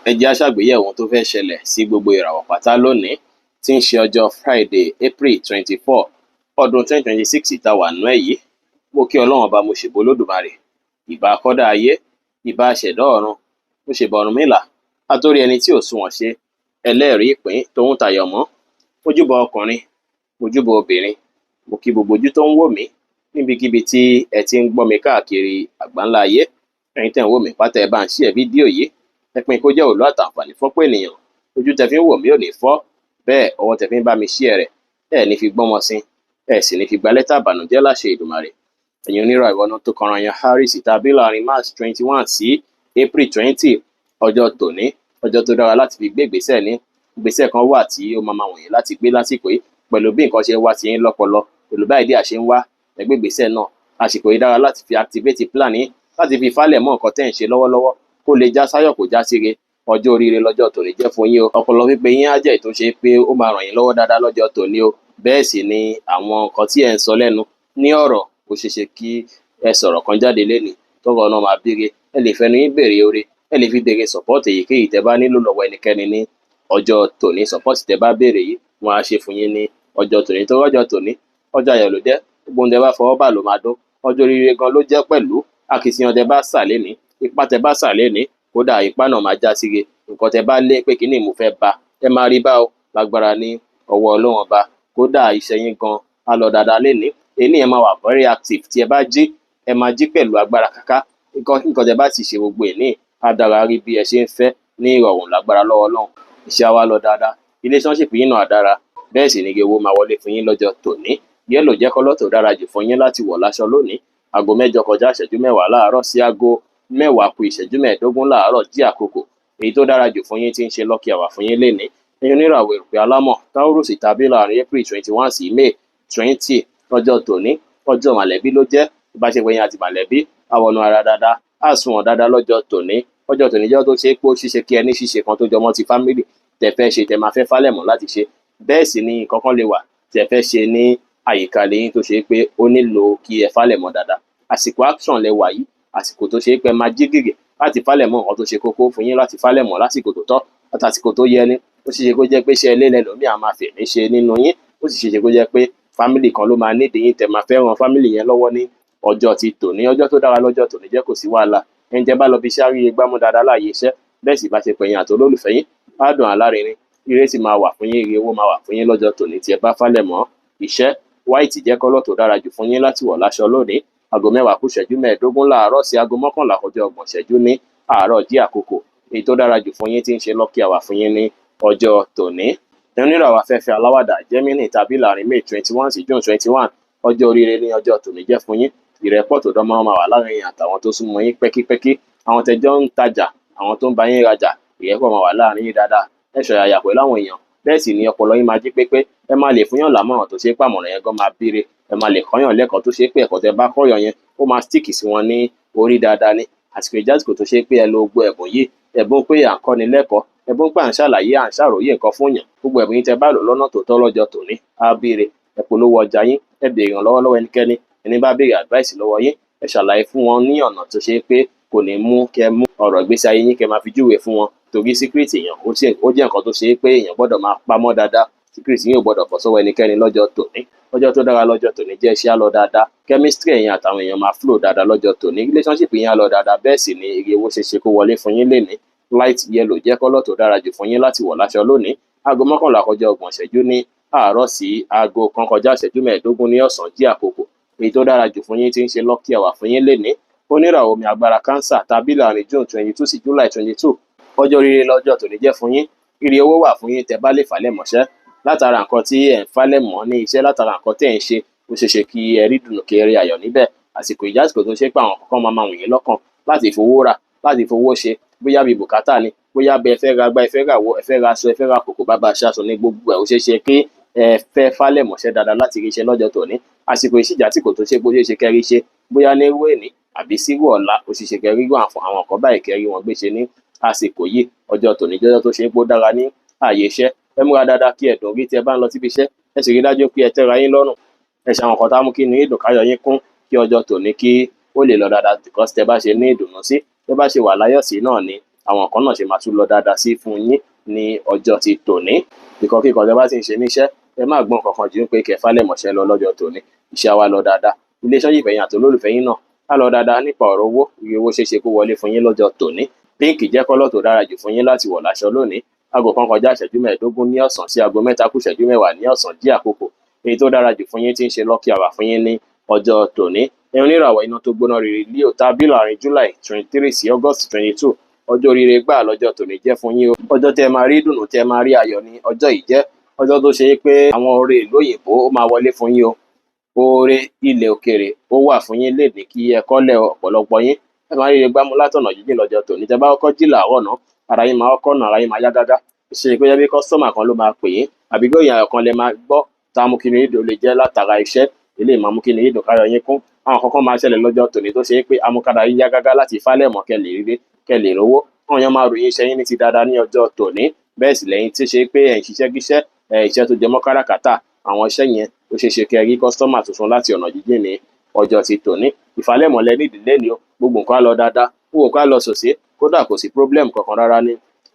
Ẹ jẹ́ á ṣàgbéyẹ̀wò ohun tó fẹ́ ṣẹlẹ̀ sí gbogbo ìràwọ̀ pátá lónìí tí ń ṣe ọjọ́ Friday, April 24, ọdún 2026 tá a wà nínú ẹ̀ yìí. Mo kí Ọlọ́run Ọba, mo ṣèbà Olódùmarè, ìbà akọ́dá ayé, ìbà aṣẹ̀dá ọ̀run, mo ṣèbà Ọ̀rúnmìlà, atórí ẹni tí ò sunwọ̀n ṣe, ẹlẹ́rìí ìpín tòun tàyànmọ́. Mo júbà ọkùnrin, mo júbà obìnrin, mo kí gbogbo ojú tó ń wò mí níbikíbi tí ẹ ti ń gbọ́ mi káàkiri àgbáńlá ayé. Ẹ̀yin tẹ́ ń wò mí pátá, ẹ bá ń share fídíò yìí, ẹ pín kó jẹ́ òlú àtàǹfààní fọ́pọ̀ ènìyàn. Ojú tẹ́ fi ń wò mí ò ní fọ́, bẹ́ẹ̀ ọwọ́ tẹ́ fi ń bá mi share rẹ̀, ẹ ní fi gbọ́mọ sin, ẹ sì ní fi gba lẹ́tà ìbànújẹ́ láṣẹ Èdùmàrè. Ẹ̀yin oníràwọ̀ ọ̀nà tó kanra yan Aries tàbí láàrin March 21 sí April 20, ọjọ́ tòní, ọjọ́ tó dára láti fi gbé ìgbésẹ̀ ní. Ìgbésẹ̀ kan wà tí ó máa máa wọ̀nyí láti gbé lásìkò yìí pẹ̀lú bí nǹkan ṣe ń wá sí yín lọ́pọlọ, pẹ̀lú bí idea ṣe ń wá, ẹ gbé ìgbésẹ̀ náà. Àsìkò yìí dára láti fi activate plan yín, láti fi falẹ̀ mọ́ nǹkan tẹ́ ń ṣe lọ́wọ́lọ́wọ́ kó lè já sáyọ̀, kó já síre. Ọjọ́ oríire lọ́jọ́ tòní jẹ́ fún yín o. Ọpọlọ pípé yín á jẹ́ èyí tó ṣe pé ó máa ràn yín lọ́wọ́ dáadáa lọ́jọ́ tòní o. Bẹ́ẹ̀ sì ni àwọn nǹkan tí ẹ̀ ń sọ lẹ́nu ní ọ̀rọ̀, ó ṣeé ṣe kí ẹ sọ̀rọ̀ kan jáde lénìí tọ́rọ̀ náà máa bíire. Ẹ lè fẹnu yín béèrè oore, ẹ lè fi béèrè support èyíkéyìí tẹ́ bá nílò lọ́wọ́ ẹnikẹ́ni ní ọjọ́ tòní. Support tẹ́ bá béèrè yìí, wọ́n á ṣe fún yín ní ọjọ́ tòní. Torí ọjọ́ tòní, ọjọ́ ayọ̀ ló jẹ́, gbogbo ohun tẹ́ bá fọwọ́ bà ló máa dún. Ọjọ́ oríire gan ló jẹ́ pẹ̀lú. Akitiyan tẹ́ bá sà lénìí, ipá tẹ́ bá sà lénìí, kódà ipá náà máa já síre. Nǹkan tẹ́ bá lé pé kíní mo fẹ́ bá, ẹ máa rí bá o lágbára ní ọwọ́ Ọlọ́run Ọba. Kódà iṣẹ́ yín gan á lọ dáadáa lénìí. Èní ẹ máa wà very active. Tí ẹ bá jí, ẹ máa jí pẹ̀lú agbára káká. Nǹkan tẹ́ bá ti ṣe gbogbo èní á dára rí bí ẹ ṣe ń fẹ́ ní ìrọ̀rùn lágbára lọ́wọ́ Ọlọ́run. Iṣẹ́ á wá lọ dáadáa, relationship yín náà á dára, bẹ́ẹ̀ sì ni ire owó máa wọlé fún yín lọ́jọ́ tòní. Yellow jẹ́ colour tó dára jù fún yín láti wọ̀ láṣọ lónìí. Aago 8:40 láàárọ̀ sí aago 9:45 láàárọ̀ jí àkókò. Èyí tó dára jù fún yín tí ń ṣe lucky hour fún yín lénìí. Ẹ̀yin oníràwọ̀ erùpẹ̀ alámọ̀, Taurus tàbí láàrin April 21 sí May 20, ọjọ́ tòní, ọjọ́ mọ̀lẹ́bí ló jẹ́. Ìbáṣepọ̀ yín àti mọ̀lẹ́bí á wọnú ara dáadáa, á sunwọ̀n dáadáa lọ́jọ́ tòní. Ọjọ́ tòní jẹ́ tó ṣe é pé ó ṣeéṣe kí ẹ ní ṣíṣe kan tó jọmọ́ ti family tẹ́ fẹ́ ṣe, tẹ́ máa fẹ́ falẹ̀mọ́ láti ṣe. Bẹ́ẹ̀ sì ni nǹkan kan lè wà tẹ́ fẹ́ ṣe ní àyíká ilé yín tó ṣe pé ó nílò kí ẹ falẹ̀mọ́ dáadáa. Àsìkò action lẹ wà yìí, àsìkò tó ṣe pé ẹ máa jí gìrì láti falẹ̀mọ́ nǹkan tó ṣe kókó fún yín láti falẹ̀mọ́ lásìkò tó tọ́ àtàsìkò tó yẹ ni. Ó ṣeéṣe kó jẹ́ pé iṣẹ́ ilé lẹlòmíì á máa fèmí ṣe nínú yín. Ó sì ṣeéṣe kó jẹ́ pé family kan ló máa nídìí yín tẹ́ máa fẹ́ ran family yẹn lọ́wọ́ ní ọjọ́ ti tòní. Ọjọ́ tó dára lọ́jọ́ tòní jẹ́, kò sí wàhálà. Ẹni tẹ́ bá lọ bí iṣẹ́ á rí igbámú dáadáa láàyè iṣẹ́. Bẹ́ẹ̀ sì bá ṣe pẹ̀yìn àti olólùfẹ́ yín á dùn alárinrin. Ire sì máa wà fún yín, ire owó máa wà fún yín lọ́jọ́ tòní tí ẹ bá falẹ̀ mọ́ iṣẹ́. White jẹ́ colour tó dára jù fún yín láti wọ̀ láṣọ lónìí. Aago 9:45 láàárọ̀ sí aago 10:30 ní àárọ̀ jí àkókò. Èyí tó dára jù fún yín tí ń ṣe lucky hour fún yín ní ọjọ́ tòní. Oníràwọ̀ afẹ́fẹ́ aláwàdà, Gemini tàbí láàrin May 21 sí June 21, ọjọ́ oríire ní ọjọ́ tòní jẹ́ fún yín. Ìrẹ́pọ̀ tó dánmọ́rán máa wà láàrin yín àtàwọn tó súnmọ́ yín pẹ́kípẹ́kí, àwọn tẹ́jọ́ ń tajà, àwọn tó ń bá yín rajà, ìrẹ́pọ̀ máa wà láàrin yín dáadáa. Ẹ ṣọ̀yàyà pẹ̀lú àwọn èèyàn, bẹ́ẹ̀ sì ni ọpọlọ yín máa jí pépé. Ẹ máa lè fúnyàn lámọ̀ràn tó ṣe é pàmọ̀ràn yẹn gan máa bíire. Ẹ máa lè kọ́yàn lẹ́kọ̀ọ́ tó ṣe pé ẹ̀kọ́ tẹ́ bá kọ́yàn yẹn, ó máa stick sí wọn ní orí dáadáa ni. Àsìkò ìjásìkò tó ṣe pé ẹ lo gbogbo ẹ̀bùn yìí, ẹ̀bùn pé à ń kọ́ni lẹ́kọ̀ọ́, ẹ̀bùn pé à ń ṣàlàyé, à ń ṣàròyé nǹkan fún yàn. Gbogbo ẹ̀bùn yín tẹ́ bá lò lọ́nà tó tọ́ lọ́jọ́ tòní á bíire. Ẹ polówó ọjà yín, ẹ béèrè ìrànlọ́wọ́ lọ́wọ́ ẹnikẹ́ni. Ẹni bá béèrè advice lọ́wọ́ yín, ẹ ṣàlàyé fún wọn ní ọ̀nà tó ṣe pé kò ní mú kẹ́ mú ọ̀rọ̀ ìgbésí ayé yín kẹ́ máa fi júwe fún wọn, torí secret èèyàn ó jẹ́ nǹkan tó ṣe pé èèyàn gbọ́dọ̀ máa pamọ́ dáadáa. Secret yín ò gbọ́dọ̀ bọ́ sọ́wọ́ ẹnikẹ́ni lọ́jọ́ tòní. Ọjọ́ tó dára lọ́jọ́ tòní jẹ́. Iṣẹ́ á lọ dáadáa, chemistry ẹ̀yin àtàwọn èèyàn máa flow dáadáa lọ́jọ́ tòní, relationship yín á lọ dáadáa, bẹ́ẹ̀ sì ni ire owó ṣe ṣe kó wọlé fún yín lénìí. Light yellow jẹ́ colour tó dára jù fún yín láti wọ̀ láṣọ lónìí. Aago 10:30 ní àárọ̀ sí aago 1:15 ní ọ̀sán jí àkókò. Èyí tó dára jù fún yín tí ń ṣe lucky hour fún yín lénìí. Oníràwọ̀ omi agbára, Cancer tàbí láàrin June 22 sí July 22, ọjọ́ oríire lọ́jọ́ tòní jẹ́ fún yín. Ire owó wà fún yín tẹ́ bá lè falẹ̀ mọ́ṣẹ́ látara nǹkan tí ẹ̀ ń falẹ̀ mọ́ ní iṣẹ́, látara nǹkan tẹ́ ẹ̀ ń ṣe. Ó ṣeé ṣe kí ẹ rí dùnú, kí ẹ rí ayọ̀ níbẹ̀. Àsìkò ìjásìkò tó ṣe pé àwọn kọ̀ọ̀kan máa máa wù yín lọ́kàn láti fowó rà, láti fowó ṣe, bóyá bí bùkátà ni, bóyá bí ẹ fẹ́ ra gbá, ẹ fẹ́ rà wọ, ẹ fẹ́ ra aṣọ, ẹ fẹ́ ra kòkò bàbá aṣáṣọ ní gbogbo ẹ̀. Ó ṣeé ṣe kí ẹ fẹ́ falẹ̀ mọ́ṣẹ́ dáadáa láti rí iṣẹ́ lọ́jọ́ tòní. Àsìkò ìṣìjà tí kò tó ṣe pé ó ṣeé ṣe kẹ́ rí ṣe, bóyá ní irú èní àbí sírú ọ̀la, ó ṣeé ṣe kẹ́ rí àwọn nǹkan báyìí, kẹ́ rí wọn gbé ṣe ní àsìkò yìí. Ọjọ́ tòní jọ́jọ́ tó ṣe é pé ó dára ní ààyè iṣẹ́. Ẹ múra dáadáa kí ẹ dùn rí tí ẹ bá ń lọ síbi iṣẹ́. Ẹ sì rí dájú pé ẹ tẹ́ra yín lọ́rùn, ẹ ṣe àwọn nǹkan tá mú kí inú yín dùn, káyọ̀ yín kún, kí ọjọ́ tòní kí ó lè lọ dáadáa, because tẹ́ bá ṣe ní ìdùnnú sí, tẹ́ bá ṣe wà láyọ̀ sí náà ni Àwọn nǹkan náà ṣe máa tún lọ dáadáa sí fún yín ní ọjọ́ ti tòní. Ìkọ̀kíkọ̀ tẹ́ bá ti ń ṣe níṣẹ́, ẹ má gbọ́n kankan ju pé kẹ́ falẹ̀mọṣẹ́ lọ lọ́jọ́ tòní. Iṣẹ́ wa lọ dáadáa. Relationship ẹ̀yin àti olólùfẹ́ yín náà á lọ dáadáa. Nípa ọ̀rọ̀ owó, iye owó ṣeéṣe kó wọlé fún yín lọ́jọ́ tòní. Pink jẹ́ colour tó dára jù fún yín láti wọ̀ láṣọ lónìí. 1:15 ní ọ̀sán sí 2:50 ní ọ̀sán jí àkókò. Èyí tó dára jù fún yín tí ń ṣe lucky hour fún yín ní ọjọ́ tòní. Ẹ̀yin oníràwọ̀ iná tó gbóná rere Leo tàbí láàrin July 23 sí August 22, ọjọ́ oríire gbà lọ́jọ́ tòní jẹ́ fún yín o. Ọjọ́ tẹ́ máa rí ìdùnnú, tẹ́ máa rí ayọ̀ ní ọjọ́ yìí jẹ́. Ọjọ́ tó ṣe é pé àwọn oore ìlú òyìnbó ó máa wọlé fún yín o. Oore ilẹ̀ òkèèrè ó wà fún yín léde kí ẹ kọ́lẹ̀ ọ̀pọ̀lọpọ̀ yín. Ẹ máa rí ire gbámú látọ̀nà jíjìn lọ́jọ́ tòní. Tẹ́ bá kọ́kọ́ jí làárọ̀ náà, ara yín máa kọ́kọ́ nà, ara yín máa yá gágá. Ṣe pé bí customer kan ló máa pè yín, àbí gbóyè ayọ̀ kan lẹ máa gbọ́ tá mú kí inú yín dùn, lè jẹ́ látara iṣẹ́, eléyìí máa mú kí inú yín dùn, káyọ̀ yín kún. Àwọn kankan máa ṣẹlẹ̀ lọ́jọ́ tòní tó ṣe é pé amúkára yín yá gágá láti falẹ̀mọ́ kẹ́ lè ríre, kẹ́ lè rówó. Àwọn èèyàn máa ròyìn iṣẹ́ yín ní ti dáadáa ní ọjọ́ tòní. Bẹ́ẹ̀ sì lẹ́yìn tí ó ṣe pé ẹ̀ ń ṣiṣẹ́ kíṣẹ́, ẹ̀ iṣẹ́ tó jẹmọ́ káràkátà, àwọn iṣẹ́ yẹn ó ṣeé ṣe kẹ́ rí customer tuntun láti ọ̀nà jíjìn ní ọjọ́ ti tòní. Ìfalẹ̀mọ́ lẹ nídìí lẹ́ni o. Gbogbo nǹkan á lọ dáadáa, gbogbo nǹkan á lọ sòsé, kódà kò sí problem kankan rárá ní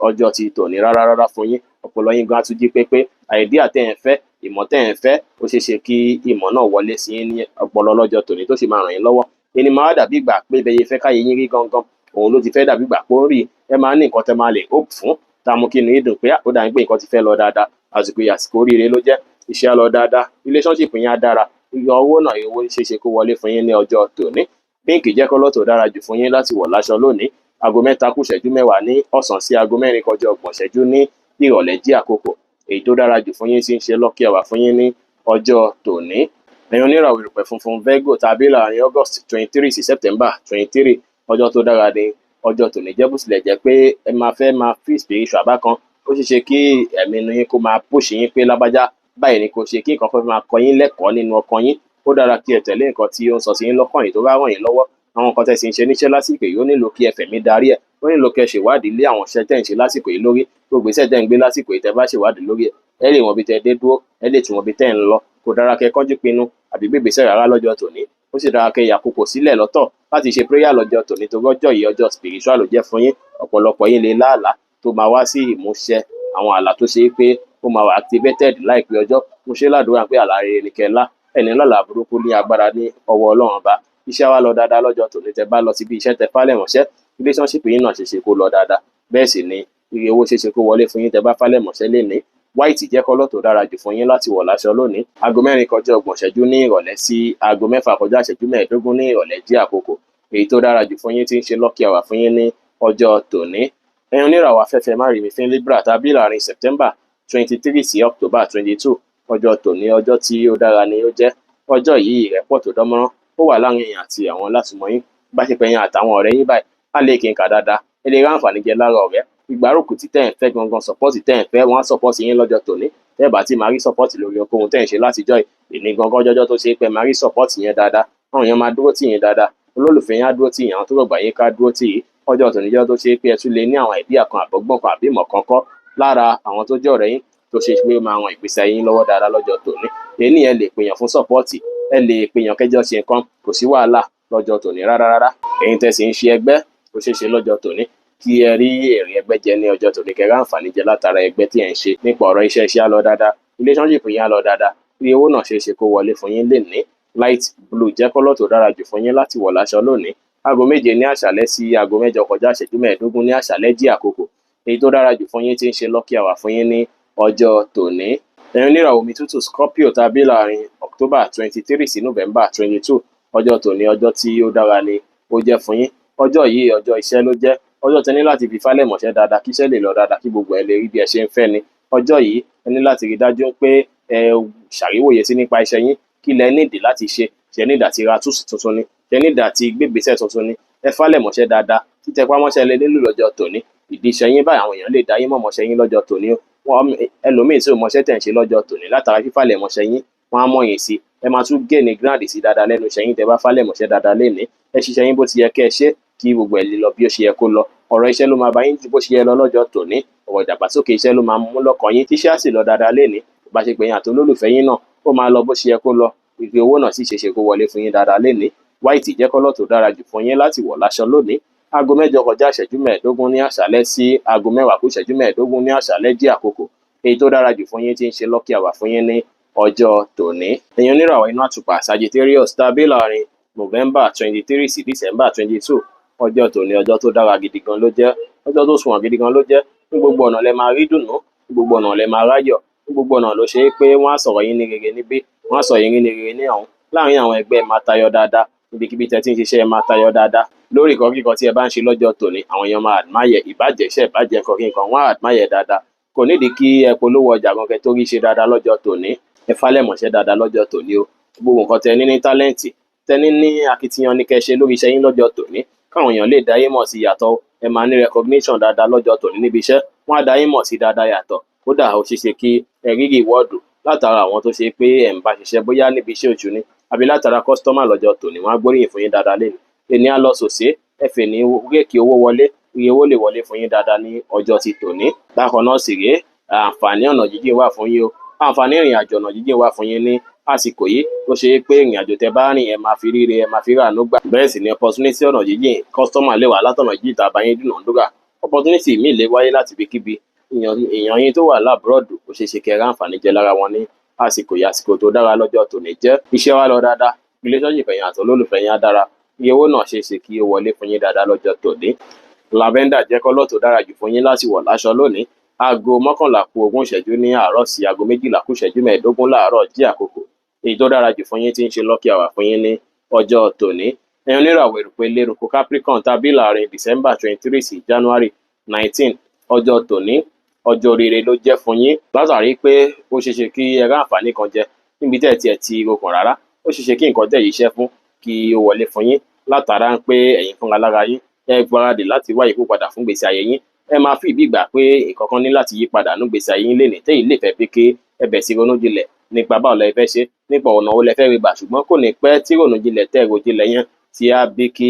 ọjọ́ ti tòní rárá rárá fún yín. Ọpọlọ yín gan á tún jí pépé. Idea tẹ́ ẹ̀ ń fẹ́, ìmọ̀ tẹ́ ẹ̀ ń fẹ́, ó ṣeé ṣe kí ìmọ̀ náà wọlé sí yín ní ọpọlọ lọ́jọ́ tòní tó sì máa ràn yín lọ́wọ́. Ẹni máa dàbí ìgbà pé bẹ́ẹ̀ fẹ́ káyé yín rí gangan, òun ló ti fẹ́ dàbí ìgbà pé ó ń rí. Ẹ máa ní nǹkan tẹ́ máa lè hope fún, tá mú kí inú yín dùn pé ó dà bí pé nǹkan ti fẹ́ lọ dáadáa. Àsìkò yìí àsìkò oríire ló jẹ́. Iṣẹ́ á lọ dáadáa, relationship yín á dára. Iye owó náà, owó ṣeé ṣe kó wọlé fún yín ní ọjọ́ tòní. Pink jẹ́ colour tó dára jù fún yín láti wọ̀ láṣọ lónìí. 3:50 ní ọ̀sán sí 3:30 ní ìrọ̀lẹ́ jí àkókò. Èyí tó dára jù fún yín tí ń ṣe lucky hour fún yín ní ọjọ́ tòní. Ẹ̀yin oníràwọ̀ erùpẹ̀ funfun Virgo tàbí láàrin August 23 sí September 23, ọjọ́ tó dára ní ọjọ́ tòní jẹ́. Bó tilẹ̀ jẹ́ pé ẹ máa fẹ́ máa feel spiritual bákan, ó ṣeé ṣe kí ẹ̀mí inú yín kó máa push yín pé lágbájá báyìí ni kò ṣe, kí nǹkan fẹ́ máa kọ yín lẹ́kọ̀ọ́ nínú ọkàn yín. Ó dára kí ẹ tẹ̀lé nǹkan tí ó ń sọ sí yín lọ́kàn yìí tó bá ràn yín lọ́wọ́. Àwọn nǹkan tẹ́ sì ń ṣe níṣẹ́ lásìkò yìí, ó nílò kí ẹ fẹ̀mí darí ẹ̀. Ó nílò kí ẹ ṣèwádìí lé àwọn iṣẹ́ tẹ́ ń ṣe lásìkò yìí lórí. Gbogbo iṣẹ́ tẹ́ ń gbé lásìkò yìí, tẹ́ bá ṣèwádìí lórí ẹ̀, ẹ lè mọ ibi tẹ́ dé dúró, ẹ lè tún mọ ibi tẹ́ ń lọ. Kò dára kẹ́ kánjú pinnu àbí gbé ìgbésẹ̀ rárá lọ́jọ́ tòní. Ó sì dára kẹ́ yàkókò sílẹ̀ lọ́tọ̀ láti ṣe prayer lọ́jọ́ tòní, torí ọjọ́ yìí ọjọ́ spiritual ló jẹ́ fún yín. Ọ̀pọ̀lọpọ̀ yín lè láàlá tó máa wá sí ìmúṣẹ, àwọn àlá tó ṣe é pé ó máa wà activated láìpẹ́ ọjọ́. Mo ṣe ládùúrà pé àlá rere ni kẹ́ lá, ẹni lálàá burúkú ní agbára ní ọwọ́ Ọlọ́run Ọba. Iṣẹ́ wa lọ dáadáa lọ́jọ́ tòní. Tẹ́ bá lọ síbi iṣẹ́, tẹ́ falẹ̀ mọ́ṣẹ́, relationship yín náà ṣe ṣe kó lọ dáadáa. Bẹ́ẹ̀ sì ni iye owó ṣe ṣe kó wọlé fún yín tẹ́ bá falẹ̀ mọ́ṣẹ́ lénìí. White jẹ́ colour tó dára jù fún yín láti wọ̀ láṣọ lónìí. 4:30 ní ìrọ̀lẹ́ sí 5:45 ní ìrọ̀lẹ́ jí àkókò. Èyí tó dára jù fún yín tí ń ṣe lucky hour fún yín ní ọjọ́ tòní. Ẹ̀yin oníràwọ̀ afẹ́fẹ́ má rí mi fín Libra tàbí láàrin September 23 sí October 22, ọjọ́ tòní ọjọ́ tí ó dára ni ó jẹ́. Ọjọ́ yìí ìrẹ́pọ̀ tó dánmọ́rán ó wà láàrin ẹ̀yin àti àwọn látùmọ̀ yín. Ìbáṣepọ̀ ẹ̀yin àtàwọn ọ̀rẹ́ yín báyìí á lè kí n kà dáadáa. Ẹ lè rí àǹfààní jẹ lára ọ̀rẹ́. Ìgbárùkù tí tẹ́ ẹ̀ ń fẹ́ gangan, support tẹ́ ẹ̀ ń fẹ́, wọ́n á support yín lọ́jọ́ tòní. Tẹ́ ẹ̀ bá tí máa rí support lórí ohunkóhun tẹ́ ẹ̀ ń ṣe látijọ́ yìí, èní gangan jọjọ́ tó ṣe pé máa rí support yẹn dáadáa. Àwọn èèyàn máa dúró tì yín dáadáa. Olólùfẹ́ yín á dúró tì yín, àwọn tó rọ̀gbà yín ká dúró tì yín. Ọjọ́ tòní jọ́ tó ṣe pé ẹ tún lè ní àwọn idea kan àbọ̀gbọ́n kan àbí ìmọ̀ kan kọ́ lára àwọn tó jẹ́ ọ̀rẹ́ yín tó ṣe pé ó máa ran ìgbésí ayé yín lọ́wọ́ dáadáa lọ́jọ́ tòní. Èní ẹ lè pèèyàn fún support, ẹ lè pèèyàn kẹjọ ṣe nǹkan, kò sí wàhálà lọ́jọ́ tòní rárá rárá. Ẹ̀yin tẹ́ sì ń ṣe ẹgbẹ́, ó ṣeé ṣe lọ́jọ́ tòní kí ẹ rí èrè ẹgbẹ́ jẹ ní ọjọ́ tòní, kẹ́ rí àǹfààní jẹ látara ẹgbẹ́ tí ẹ̀ ń ṣe. Nípa ọ̀rọ̀ iṣẹ́, iṣẹ́ á lọ dáadáa, relationship yín á lọ dáadáa, bí owó náà ṣeé ṣe kó wọlé fún yín lénìí. Light blue jẹ́ colour tó dára jù fún yín láti wọ̀ láṣọ lónìí. 7:00 ní àṣálẹ́ sí 7:45 ní àṣálẹ́ jí àkókò. Èyí tó dára jù fún yín tí ń ṣe lucky hour fún yín ní ọjọ́ tòní. Ẹ̀yin oníràwọ̀ omi tútù Scorpio tàbí láàrin October 23 sí November 22, ọjọ́ tòní ọjọ́ tí ó dára ni ó jẹ́ fún yín. Ọjọ́ yìí ọjọ́ iṣẹ́ ló jẹ́. Ọjọ́ tẹ́ ní láti fi falẹ̀ mọ́ṣẹ́ dáadáa kí iṣẹ́ lè lọ dáadáa, kí gbogbo ẹ lè rí bí ẹ ṣe ń fẹ́ ni. Ọjọ́ yìí ẹ ní láti rí dájú pé ẹ ṣàríwòye sí nípa iṣẹ́ yín, kí lẹ nídìí láti ṣe. Ṣé nídìí àti ra tools tuntun ni? Ṣé nídìí àti gbégbèsè tuntun ni? Ẹ falẹ̀ mọ́ṣẹ́ dáadáa. Títẹpá mọ́ṣẹ́ lẹ nílò lọ́jọ́ tòní. Ìdí iṣẹ́ yín báyìí, àwọn èèyàn lè dá yín mọ̀ mọ́ṣẹ́ yín lọ́jọ́ tòní o. Wọ́n ẹlòmíì tí ò mọṣẹ́ tẹ̀ ń ṣe lọ́jọ́ tòní, látara fífàlẹ̀ mọ́ṣẹ́ yín, wọ́n á mọ̀ yín sí. Ẹ máa tún gain ground sí dáadáa lẹ́nu iṣẹ́ yín tẹ́ bá falẹ̀ mọ́ṣẹ́ dáadáa lénìí. Ẹ ṣiṣẹ́ yín bó ti yẹ kẹ́ ẹ ṣe, kí gbogbo ẹ̀ lè lọ bí ó ṣe yẹ kó lọ. Ọ̀rọ̀ iṣẹ́ ló máa bá yín ju bó ṣe yẹ lọ lọ́jọ́ tòní. Ọ̀rọ̀ ìdàgbàsókè iṣẹ́ ló máa mú lọ́kàn yín, tíṣẹ́ á sì lọ dáadáa lénìí. Ìbáṣepọ̀ yín àti olólùfẹ́ yín náà ó máa lọ bó ṣe yẹ kó lọ. Ìgbé owó náà sì ṣeéṣe kó wọlé fún yín dáadáa lénìí. White jẹ́ colour tó dára jù fún yín láti wọ̀ láṣọ lónìí. Aago 8 kọjá ìṣẹ́jú 15 ní àṣálẹ́ sí aago 10 kù ìṣẹ́jú 15 ní àṣálẹ́ jẹ́ àkókò èyí tó dára jù fún yín tí ń ṣe lucky hour fún yín ní ọjọ́ tòní. Ẹ̀yin oníràwọ̀ inú àtùpà Sagittarius tàbí láàrin November 23 sí December 22, ọjọ́ tòní ọjọ́ tó dára gidi gan ló jẹ́, ọjọ́ tó sunwọ̀n gidi gan ló jẹ́. Ní gbogbo ọ̀nà lẹ máa rí dùnnú, ní gbogbo ọ̀nà lẹ máa ráyọ̀, ní gbogbo ọ̀nà ló ṣe é pé wọ́n á sọ̀rọ̀ yín ní rere níbí, wọ́n á sọ̀rọ̀ yín ní rere ní ọ̀hún. Láàárín àwọn ẹgbẹ́ ẹ máa tayọ dáadáa, níbikíbi tẹ́ tí ń ṣiṣẹ́ ẹ máa tayọ dáadáa. Lórí nǹkan kíkan tí ẹ bá ń ṣe lọ́jọ́ tòní, àwọn èèyàn máa admire, ìbàjẹ́ iṣẹ́ ìbàjẹ́ nǹkan kíkan, wọ́n á admire dáadáa. Kò nídìí kí ẹ polówó ọjà gan kẹ́ tó rí ṣe dáadáa lọ́jọ́ tòní. Ẹ falẹ̀mọṣẹ́ dáadáa lọ́jọ́ tòní o. Gbogbo nǹkan tẹ́ ní ní tálẹ́ǹtì, tẹ́ ní ní akitiyan ní kẹ́ ṣe lórí iṣẹ́ yín lọ́jọ́ tòní, káwọn èèyàn lè dá yín mọ̀ sí yàtọ̀. Ẹ máa ní recognition dáadáa lọ́jọ́ tòní níbi iṣẹ́, wọ́n á dá yín mọ̀ sí dáadáa yàtọ̀. Kódà ó ṣeé ṣe kí ẹ rí reward látara àwọn tó ṣe pé ẹ̀ ń bá ṣiṣẹ́ bóyá níbi iṣẹ́ oṣù ni àbí látara customer lọ́jọ́ tòní, wọ́n á gbóríyìn fún yín dáadáa lénìí. Èní á lọ sòsé, ẹ fè ní réèkì owó wọlé, iye owó lè wọlé fún yín dáadáa ní ọjọ́ ti tòní. Bákan náà sì rèé, àǹfààní ọ̀nà jíjìn wà fún yín o. Àǹfààní ìrìn àjò ọ̀nà jíjìn wà fún yín ní àsìkò yìí tó ṣe pé ìrìn àjò tẹ bá rìn ẹ máa fi ríre, ẹ máa fi ráàánú gbà. Bẹ́ẹ̀ sì ni opportunity ọ̀nà jíjìn, customer lè wà látọ̀nà jíjìn tá a bá yín dúnàádúrà. Opportunity míì lè wáyé láti ibikíbi. Èèyàn yín tó wà l'abroad, ó ṣeé ṣe kẹ́ ẹ ráǹfààní jẹ lára wọn ní àsìkò yìí. Àsìkò tó dára lọ́jọ́ tòní jẹ́. Iṣẹ́ wa lọ dáadáa, relationship ẹ̀yin àti olólùfẹ́ yín á dára, iye owó náà ṣeé ṣe kí ó wọlé fún yín dáadáa lọ́jọ́ tòní. Lavender jẹ́ colour tó dára jù fún yín láti wọ̀ láṣọ lónìí. Aago 10:40 ní àárọ̀ sí aago 11:45 láàárọ̀ jẹ́ àkókò èyí tó dára jù fún yín tí ń ṣe lucky hour fún yín ní ọjọ́ tòní. Ẹ̀yin oníràwọ̀ erùpẹ̀ lérúkọ Capricorn tàbí láàrin December 23 sí January 19, ọjọ́ tòní ọjọ́ rere ló jẹ́ fún yín látàrí pé ó ṣeé ṣe kí ẹ ráǹfààní kan jẹ níbi tẹ́ ẹ tiẹ̀ ti rokàn rárá. Ó ṣeé ṣe kí nǹkan tẹ́ yìí ṣẹ́ fún kí ó wọlé fún yín látara ń pé ẹ̀yin fúnra lára yín ẹ gbáradì láti wá ìyípo padà fún gbèsè ayé yín. Ẹ máa fi ìbí ìgbà pé nǹkan kan ní láti yí padà nú gbèsè ayé yín lénìí téyìí lè fẹ́ pé kí ẹ bẹ̀ sí ronú jinlẹ̀ nípa báwo lẹ fẹ́ ṣe, nípa ọ̀nà wo lẹ fẹ́ rí gbà. Ṣùgbọ́n kò ní pẹ́ tí ronú jinlẹ̀ tẹ́ ro jinlẹ̀ yẹn tí á bí kí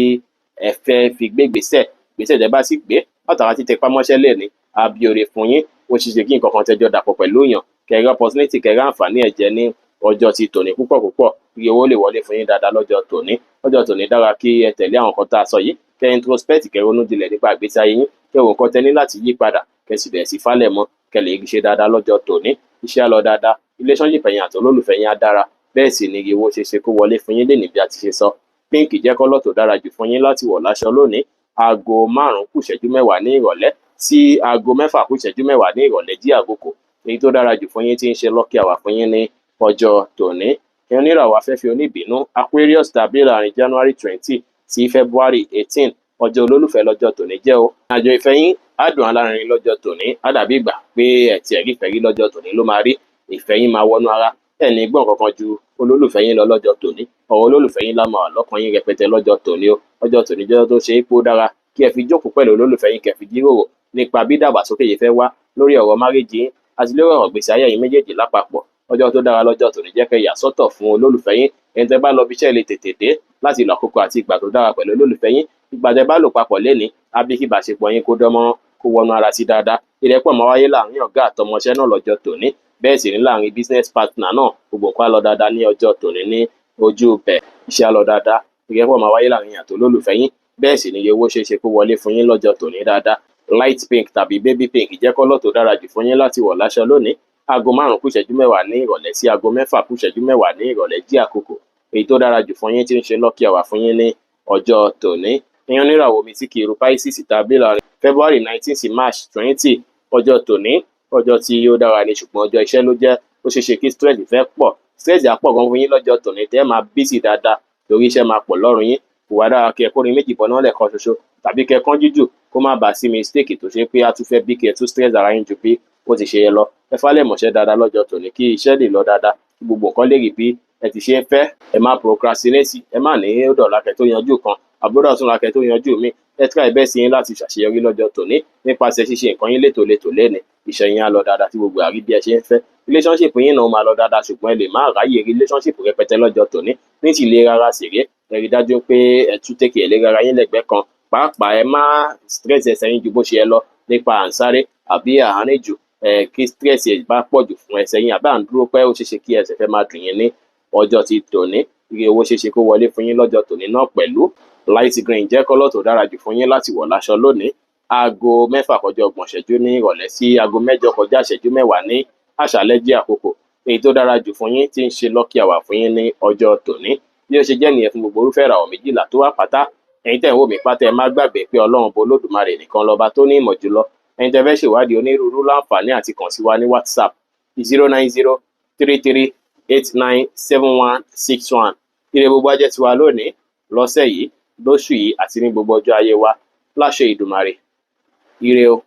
ẹ fẹ́ fi gbé ìgbésẹ̀. Ìgbésẹ̀ tẹ́ bá sì gbé látara títẹpá mọ́ṣẹ́ lénìí á bí oore fún yín. Ó ṣeé ṣe kí nǹkan kan tẹ́jọ́ dàpọ̀ pẹ̀lú èèyàn, kẹ́ rí opportunity, kẹ́ rí àǹfààní ẹ̀ jẹ ní ọjọ́ ti tòní púpọ̀ púpọ̀. Iye owó lè wọlé fún yín dáadáa lọ́jọ́ tòní. Lọ́jọ́ tòní dára kí ẹ tẹ̀lé àwọn nǹkan tá a sọ yìí, kẹ́ introspect, kẹ́ ronú jinlẹ̀ nípa ìgbésí ayé yín, kẹ́ wo nǹkan tẹ́ ní láti yí padà, kẹ́ sì bẹ̀rẹ̀ sí falẹ̀ mọ́, kẹ́ lè ṣe dáadáa lọ́jọ́ tòní. Iṣẹ́ á lọ dáadáa, relationship ẹ̀yin àti olólùfẹ́ yín á dára, bẹ́ẹ̀ sì ni iye owó ṣeé ṣe kó wọlé fún yín lénìí bí a ti ṣe sọ. Pink jẹ́ colour tó dára jù fún yín láti wọ̀ láṣọ lónìí. Aago 4:45 ní ìrọ̀lẹ́ sí aago 5:45 ní ìrọ̀lẹ́ jí àkókò èyí tó dára jù fún yín tí ń ṣe lucky hour fún yín ní ọjọ́ tòní. Ẹ̀yin oníràwọ̀ afẹ́fẹ́ oníbínú Aquarius tàbí láàrin January 20 sí February 18, ọjọ́ olólùfẹ́ lọ́jọ́ tòní jẹ́ o. Àjọ ìfẹ́ yín á dùn alárinrin lọ́jọ́ tòní, á dàbí ìgbà pé ẹ̀ tiẹ̀ rí ìfẹ́ rí lọ́jọ́ tòní ló máa rí. Ìfẹ́ yín máa wọnú ara, ẹ̀ ní gbọ́n kankan ju olólùfẹ́ yín lọ lọ́jọ́ tòní. Ọ̀rọ̀ olólùfẹ́ yín lá máa wà lọ́kàn yín rẹpẹtẹ lọ́jọ́ tòní o. Ọjọ́ tòní jẹ́ tó ṣe é pé ó dára kí ẹ fi jókòó pẹ̀lú olólùfẹ́ yín, kẹ́ fi jíròrò nípa bí ìdàgbàsókè yìí fẹ́ wá lórí ọ̀rọ̀ marriage yín àti lórí ọ̀rọ̀ ìgbésí ayé yín méjèèjì lápapọ̀. Ọjọ́ tó dára lọ́jọ́ tòní jẹ́ kẹ́ yà sọ́tọ̀ fún olólùfẹ́ yín. Ẹni tẹ́ bá lọ bí iṣẹ́ lè tètè dé láti lọ àkókò àti ìgbà tó dára pẹ̀lú olólùfẹ́ yín. Ìgbà tẹ́ bá lò papọ̀ lénìí á bí kí ìbáṣepọ̀ yín kó dán mọ́rán, kó wọnú ara sí dáadáa. Ìrẹ́pọ̀ máa wáyé láàrin ọ̀gá àtọmọṣẹ́ náà lọ́jọ́ tòní. Bẹ́ẹ̀ sì ní láàrin business partner náà, gbogbo nǹkan á lọ dáadáa ní ọjọ́ tòní ní ojú bẹ̀. Iṣẹ́ á lọ dáadáa, ìrẹ́pọ̀ máa wáyé láàrin àti olólùfẹ́ yín. Bẹ́ẹ̀ sì ni iye owó ṣeé ṣe kó wọlé fún yín lọ́jọ́ tòní dáadáa. Light pink tàbí baby pink jẹ́ colour tó dára jù fún yín láti wọ̀ láṣọ lónìí. Aago 4:45 ní ìrọ̀lẹ́ sí aago 5:45 ní ìrọ̀lẹ́ jí àkókò èyí tó dára jù fún yín tí ń ṣe lucky hour fún yín ní ọjọ́ tòní. Ẹ̀yin oníràwọ̀ omi tí kì í ru Pisces tàbí láàrin February 19 sí March 20, ọjọ́ tòní ọjọ́ tí ó dára ni, ṣùgbọ́n ọjọ́ iṣẹ́ ló jẹ́. Ó ṣeé ṣe kí stress fẹ́ pọ̀, stress á pọ̀ gan fún yín lọ́jọ́ tòní tẹ́ ẹ máa busy dáadáa torí iṣẹ́ máa pọ̀ lọ́rùn yín. Kò wá dára kí ẹ kórin méjì bọ́ná lẹ́ẹ̀kan ṣoṣo tàbí kẹ́ kánjú jù kó má bàa sí mistake tó ṣe pé á tún fẹ́ bí kí ẹ tún stress ara yín ju bí ó ti ṣe yẹ lọ. Ẹ falẹ̀ mọ̀ṣẹ́ dáadáa lọ́jọ́ tòní kí iṣẹ́ lè lọ dáadáa, kí gbogbo nǹkan lè rí bí ẹ ti ṣe ń fẹ́. Ẹ má procrastinate, ẹ má ní ó dọ̀la kẹ́ tó yanjú kan àbúrò ọ̀túnla kẹ́ tó yanjú mi. Ẹ try best yín láti ṣàṣeyọrí lọ́jọ́ tòní nípasẹ̀ ṣíṣe nǹkan yín létòlétò lénìí. Iṣẹ́ yín á lọ dáadáa tí gbogbo àrí bí ẹ ṣe ń fẹ́. Relationship yín náà máa lọ dáadáa, ṣùgbọ́n ẹ lè má ráyè relationship rẹpẹtẹ lọ́jọ́ tòní. Ní ti ìlera ara sì rèé, ẹ rí dájú pé ẹ tún take care ìlera ara yín lẹ́gbẹ̀ẹ́ kan. Pàápàá ẹ má stress ẹsẹ̀ yín ju bó ṣe yẹ lọ nípa à ń sáré àbí à ń rìn jù. Kí stress ẹ bá pọ̀ jù fún ẹsẹ̀ yín àbí à ń dúró pẹ́, ó ṣeé ṣe kí ẹsẹ̀ fẹ́ máa dùn yín ní ọjọ́ ti tòní. Iye owó ṣeé ṣe kó wọlé fún yín lọ́jọ́ tòní náà pẹ̀lú. Light green jẹ́ colour tó dára jù fún yín láti wọ̀ láṣọ lónìí. Aago 6:30 ní ìrọ̀lẹ́ sí aago 7:50 ní àṣálẹ́ jẹ́ àkókò èyí tó dára jù fún yín, tí ń ṣe lucky hour fún yín ní ọjọ́ tòní. Bí ó ṣe jẹ́ nìyẹn fún gbogbo irúfẹ́ ìràwọ̀ 12 tó wà pátá. Ẹ̀yin tẹ́ ń wò mí pátá, ẹ má gbàgbé pé Ọlọ́run bó Olódùmarè nìkan lọ́ba tó ní ìmọ̀ jùlọ. Ẹ̀yin tẹ́ fẹ́ ṣèwádìí onírúurú, láǹfààní àti kàn sí wa ní WhatsApp, 09033897161. Ire gbogbo ajẹ́ tiwa lónìí, lọ́sẹ̀ yìí, lóṣù yìí àti ní gbogbo ọjọ́ ayé wa láṣẹ Ìdùmarè. Ire o.